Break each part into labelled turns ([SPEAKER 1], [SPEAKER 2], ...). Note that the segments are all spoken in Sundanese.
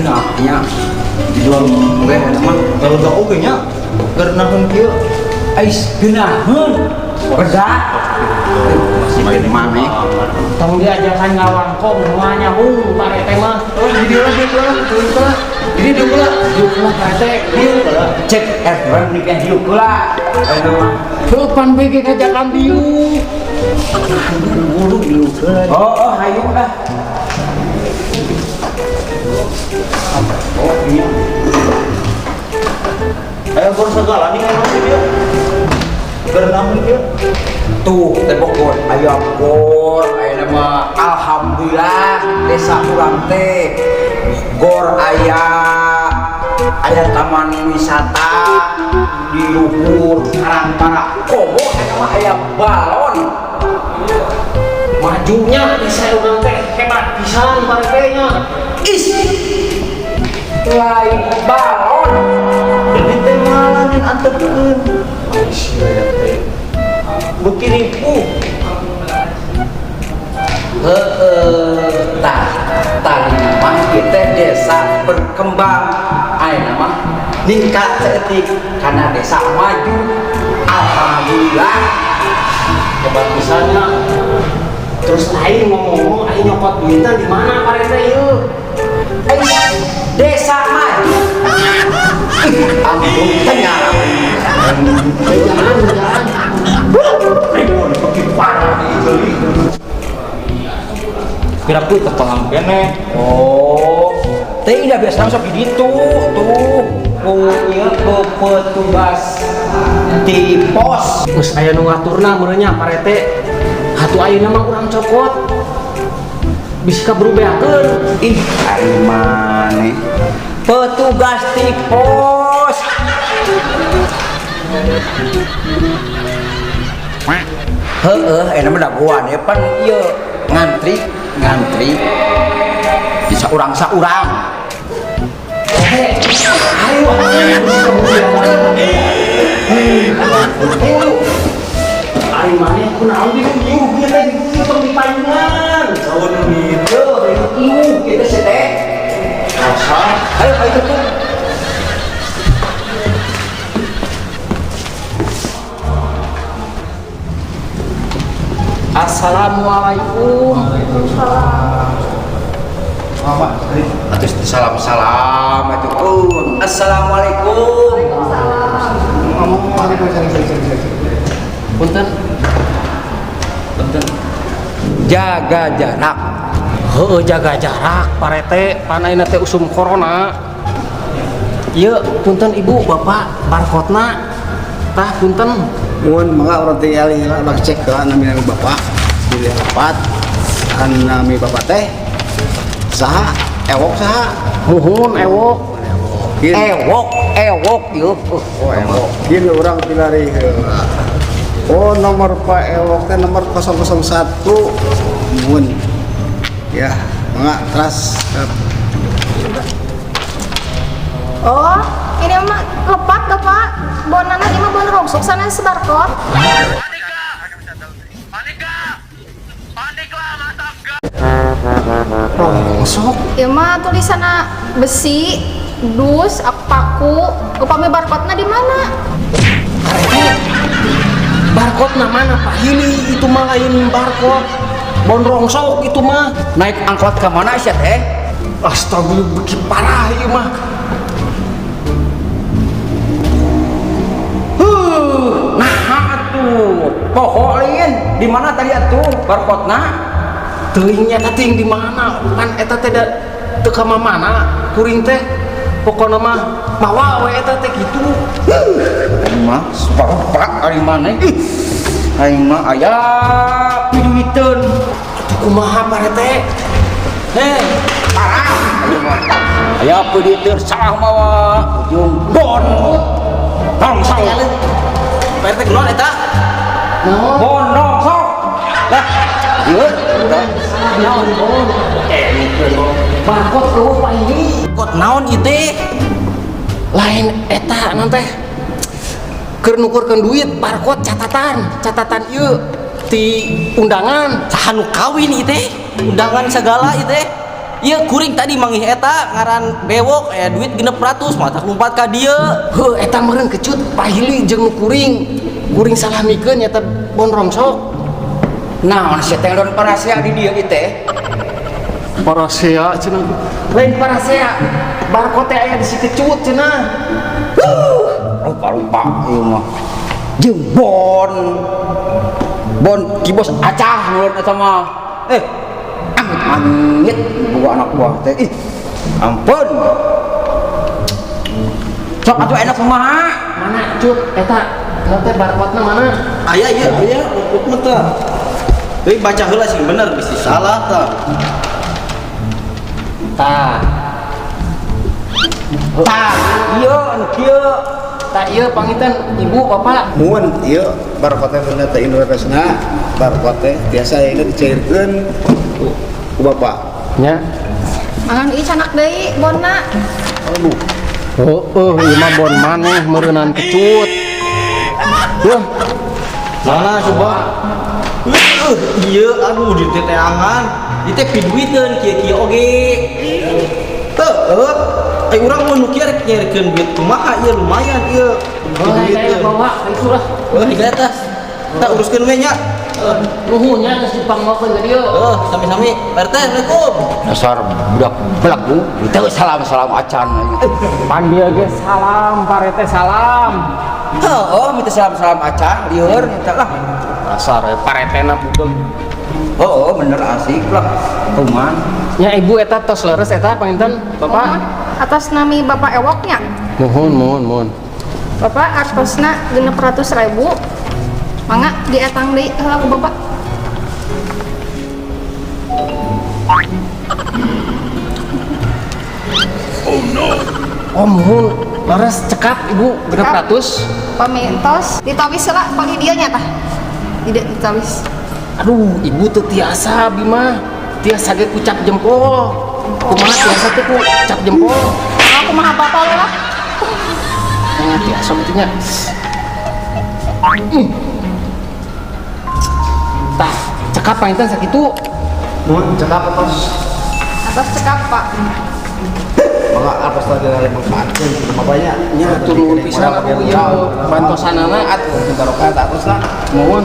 [SPEAKER 1] Geunah nya. Dijual we eta mah.
[SPEAKER 2] Kalau gak oke nya, karena kieu.
[SPEAKER 1] Ais geunaheun. Beda. Masih mana?
[SPEAKER 3] Tong diajakan ngawangkong semuanya hung Pak RT mah.
[SPEAKER 2] Oh, jadi lah, dia lah, turun lah. Jadi dia pula.
[SPEAKER 3] Diuk lah Pak RT.
[SPEAKER 2] Dia lah.
[SPEAKER 1] Cek RT nikah diuk heula. Ayeuna mah.
[SPEAKER 3] Depan BG ngajakan diuk.
[SPEAKER 2] Buru diuk heula.
[SPEAKER 1] Oh, hayu dah.
[SPEAKER 2] Oh, iya. Ayo gor segala nih emang sih dia. Karena kieu.
[SPEAKER 1] Tuh, teh Bogor, aya gor, ayeuna mah alhamdulillah desa urang teh gor aya, aya taman wisata di luhur Karang Para. Komo eta mah aya balon.
[SPEAKER 3] Majunya desa urang teh hebat pisan Pak RT nya.
[SPEAKER 1] Is. Lain balon.
[SPEAKER 2] Jadi teh malanin antepkeun. Sia ya teh. Beuki ripuh.
[SPEAKER 1] Heeh, tah tadi mah kita desa berkembang, ayeuna mah ningkat saeutik karena desa maju. Alhamdulillah.
[SPEAKER 3] Hebat pisannya. Terus aing ngomong-ngomong aing nyokot duitnya di mana Pak RT ieu?
[SPEAKER 1] Eh, desa maju. Ih, ampun teh ngarang.
[SPEAKER 3] Jangan, jangan.
[SPEAKER 2] Ripuh beuki parah nih. Kira-kira ketolong kene.
[SPEAKER 1] Oh, teh udah biasa sok di ditu tuh. Ku ieu ku petugas di pos.
[SPEAKER 3] Geus aya nu ngaturna meureun nya Pak RT. Hatu ayeuna mah urang cokot. Bisa kaberubeakeun.
[SPEAKER 1] Ih, ari maneh. Petugas di pos. Heeh, enak mah dagoan ya pan ieu ngantri, ngantri. Di saurang-saurang.
[SPEAKER 3] Oke, ayo ayo. Ayo. Ari maneh kunaon bingung ieu teh dieu tong dipayungan.
[SPEAKER 2] Saun nu gitu.
[SPEAKER 1] Ieu kita sih teh.
[SPEAKER 2] Asa.
[SPEAKER 1] Ayo ayo tuh.
[SPEAKER 3] Assalamualaikum.
[SPEAKER 2] Apa?
[SPEAKER 1] Atuh salam-salam atuh kun. Assalamualaikum.
[SPEAKER 3] Punten. Punten.
[SPEAKER 1] Jaga jarak.
[SPEAKER 3] Heeh, jaga jarak Pak RT, pan ayeuna teh usum corona. Ieu punten Ibu, Bapak, barcode-na. Tah punten.
[SPEAKER 4] Mun mangga urang teh ali urang cek ke nami nami bapak pilih lepat kan nami bapak teh saha ewok saha
[SPEAKER 3] Muhun ewok.
[SPEAKER 4] Kin.
[SPEAKER 1] Ewok, ewok ieu.
[SPEAKER 4] Oh ewok kin urang pilari heula. Oh nomor Pak Ewok teh nomor 001 mun ya mangga teras.
[SPEAKER 5] Oh, ini mah lepat Bapak. Bonana ini mah bon rongsok sana sebarkot.
[SPEAKER 3] Rongsok.
[SPEAKER 5] Ieu mah tulisanna besi, dus, paku. Upami barcode-na di mana?
[SPEAKER 3] Barcode na mana Pak Hili itu mah lain barcode. Bon rongsok itu mah.
[SPEAKER 1] Naik angkot ke mana sih teh?
[SPEAKER 3] Astagfirullah beuki parah ieu mah.
[SPEAKER 1] Huh, nah atuh. Poho lain. Di mana tadi atuh barcode-na?
[SPEAKER 3] Teuing nya teh di mana? Pan eta teh da teu ka mana kuring teh. Pokona mah mawa we eta teh kitu.
[SPEAKER 1] Aing mah separuh ari maneh. Ih, aing mah aya piduiteun.
[SPEAKER 3] Atuh kumaha Pak RT? Heh,
[SPEAKER 1] Parah aing mah. Aya piduiteun salah mawa ujung bon. Rongsok.
[SPEAKER 2] Pak RT kunaon eta?
[SPEAKER 3] naon?
[SPEAKER 1] Bon rongsok. Lah, ieu eta
[SPEAKER 3] Naon bon? Barcode eueuh Pak Hili.
[SPEAKER 2] Kot naon ieu teh?
[SPEAKER 3] Lain eta non teh. Keur nukurkeun duit barcode catatan, catatan ieu ti undangan.
[SPEAKER 2] Saha nu kawin ieu teh? Undangan segala ieu teh. Ieu kuring tadi manggih eta ngaran bewok aya duit 600 matak lumpat ka dieu.
[SPEAKER 3] Heuh, eta meureun kecut pahili jeung nu kuring. Kuring salah mikeun nyata bon rongsok.
[SPEAKER 1] Naon sia teh ngadon parasea di dieu ieu teh?
[SPEAKER 3] Parasea cenah. Lain parasea. Barcode teh aya di si kecut cenah.
[SPEAKER 1] Rupa-rupa ieu mah. Jeung bon. Bon ki bos acah nulun eta mah. Eh, amit-amit boga anak buah teh. Ih, ampun. Sok atuh enak kumaha?
[SPEAKER 3] Mana cut eta? Eta teh barcode-na mana?
[SPEAKER 2] Aya ieu, aya barcode mah tah. Euy, baca heula sing bener bisi salah tah.
[SPEAKER 3] Tah.
[SPEAKER 1] Tah, ieu anu kieu.
[SPEAKER 3] Tah ieu panginten ibu bapak.
[SPEAKER 4] Muhun ieu barcode bener teh Indonesia barcode tiasa ini dicairkeun ku bapak.
[SPEAKER 3] Nya.
[SPEAKER 5] Mangan ieu canak deui bonna.
[SPEAKER 4] Aduh.
[SPEAKER 3] Heeh, ieu mah bon maneh meureunnan kecut. Yeuh,
[SPEAKER 2] Mana coba? Iya, aduh di teteangan. Di teh piduiteun kieu-kieu oge. Heuh, ai urang mun nu kieu rek nyerikeun duit kumaha ieu lumayan ieu.
[SPEAKER 3] Oh, saya bawa itu lah.
[SPEAKER 2] Heuh, di atas. Tak uruskeun we nya.
[SPEAKER 3] Nuhun nya geus dipangmakeun ka dieu.
[SPEAKER 2] Heuh, sami-sami. Pak RT, Assalamualaikum.
[SPEAKER 1] Dasar budak belagu, teu salam-salam acan.
[SPEAKER 3] Pan dia ge salam, Pak RT salam.
[SPEAKER 1] Heuh, minta salam-salam acan, lieur eta lah.
[SPEAKER 3] Dasar Pak RT na budeg.
[SPEAKER 1] Heuh, bener asik lah. Kuman.
[SPEAKER 3] Nya ibu eta tos leres eta panginten Bapak.
[SPEAKER 5] Atas nami Bapak Ewoknya.
[SPEAKER 3] Mohon, mohon, mohon.
[SPEAKER 5] Bapak artosna 600.000. Mangga dietang deui heula ku Bapak.
[SPEAKER 3] Oh, mohon leres cekap ibu 600.
[SPEAKER 5] Pamintos ditawis heula palih dieu nya tah. Tidak ditawis.
[SPEAKER 3] Aduh, ibu teu tiasa abi mah. Tiasa ge ku cap jempol. Kumaha tiasa teh ku cap jempol?
[SPEAKER 5] Nah, kumaha Bapak lah?
[SPEAKER 3] Nah, tiasa kitu nya. Tah, cekap panginten sakitu.
[SPEAKER 4] Muhun cekap atos.
[SPEAKER 5] Atos cekap Pak.
[SPEAKER 4] Mangga atos tadi ada manfaatkeun ku bapaknya.
[SPEAKER 3] Nya hatur nuhun pisan atuh ieu bantosanana
[SPEAKER 4] atuh barokah atos lah.
[SPEAKER 3] Mohon.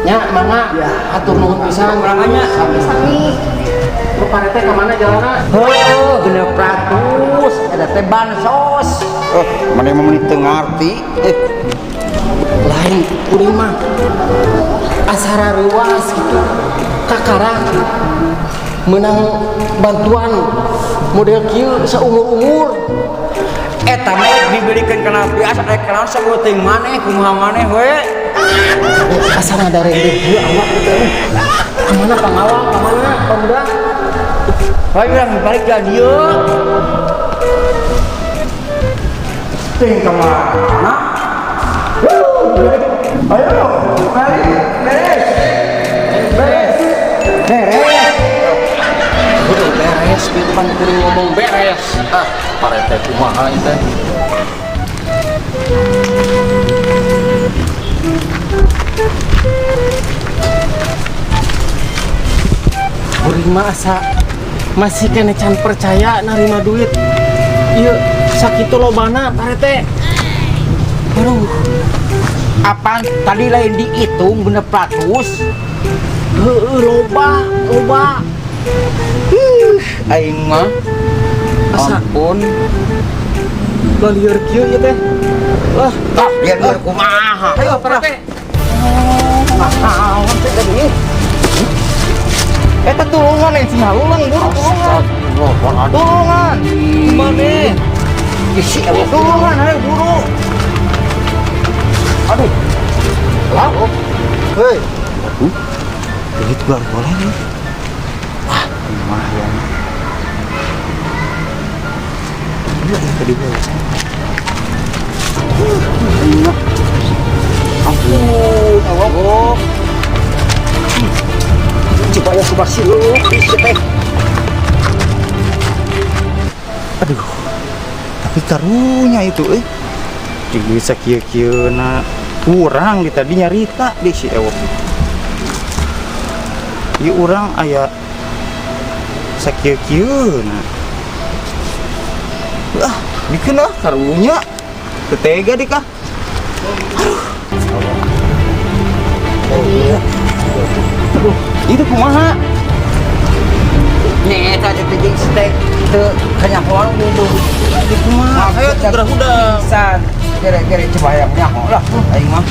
[SPEAKER 3] Nya mangga hatur nuhun pisan.
[SPEAKER 1] Urangnya
[SPEAKER 5] Sami-sami.
[SPEAKER 3] Lu Pak RT ka mana jalanna?
[SPEAKER 1] Heuh, 600 eta teh bansos. Eh, mana mah meuni teu ngarti. Eh,
[SPEAKER 3] Lain kuring mah. Asara reuas gitu. Kakara menang bantuan model kieu saumur-umur.
[SPEAKER 1] Eta mah dibelikeun kana biasa rek kana saeuting maneh kumaha maneh we.
[SPEAKER 3] Asa ngadarendeh kieu awak teh. Kamana pangawal, kamana pemuda?
[SPEAKER 1] Hayu urang balik ka dieu. Ting ka mana? Ayo, balik, beres. Beres. Beres.
[SPEAKER 3] Udah beres, kieu pan kuring ngomong beres. Ah, parete kumaha ieu teh. Kuring mah asa masih kene can percaya narima duit. Ieu sakitu lobana parete. Aduh,
[SPEAKER 1] Apaan tadi lain dihitung 600?
[SPEAKER 3] Heueuh loba, loba.
[SPEAKER 1] Aing mah
[SPEAKER 3] Asa
[SPEAKER 1] ampun.
[SPEAKER 3] Lalieur kieu ieu teh. Lah,
[SPEAKER 1] Ah, biar biar kumaha.
[SPEAKER 3] ayo parete.
[SPEAKER 1] Naon teh tadi?
[SPEAKER 2] Eta tulungan yang sing halulang buru tulungan. Tulungan. Mana?
[SPEAKER 1] Isi awak.
[SPEAKER 2] Tulungan ayo buru. Aduh. Lah.
[SPEAKER 4] Hei,
[SPEAKER 2] Duit keluar boleh nih. Wah, lumayan. Iya, tadi boleh.
[SPEAKER 1] Ampun, awak. Coba ya coba sih lu, isi teh.
[SPEAKER 2] Aduh. Tapi karunya itu euy. Di bisa kieu-kieuna kurang di tadi nyarita di si Ewok. Ieu urang aya Sakieu-kieu. Ah, bikin ah karunya. Teu tega dik ah. Aduh. Aduh, itu kumaha?
[SPEAKER 1] Nya eta teh jeung steak teu kanyahoan gitu.
[SPEAKER 2] Itu kumaha? Ayo tuh gerah hudang.
[SPEAKER 1] Pisan. Kere-kere coba hayang nyaho lah aing mah.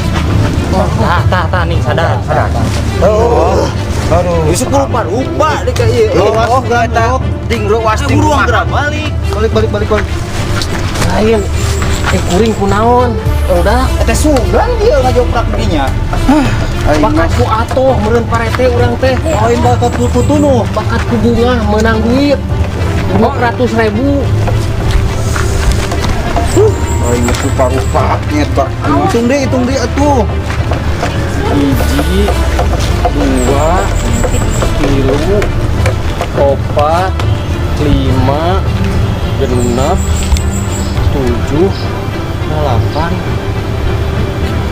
[SPEAKER 3] Tah, tah, tah nih sadar.
[SPEAKER 1] Sadar. Oh. Aduh.
[SPEAKER 2] Itu rupa-rupa dik ieu.
[SPEAKER 1] Oh, eta ting ruas ting
[SPEAKER 2] Buruan gerak balik.
[SPEAKER 4] Balik balik balik balik.
[SPEAKER 3] Lain. Eh kuring kunaon? Udah.
[SPEAKER 2] Eta sugan dia ngajoprak dinya.
[SPEAKER 1] Aing mah
[SPEAKER 3] Bakat ku atoh meureun parete urang teh.
[SPEAKER 2] Lain bakat ku tunuh.
[SPEAKER 3] Bakat ku bunga menang duit. 200.000.
[SPEAKER 1] Aing mah rupa-rupa nyeta.
[SPEAKER 2] Hitung deui atuh.
[SPEAKER 3] 1, 2, 3, 4, 5, 6, 7, 8,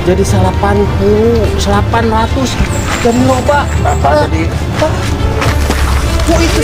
[SPEAKER 3] jadi 80, 800, jadi loba.
[SPEAKER 1] Jadi
[SPEAKER 3] Ku itu.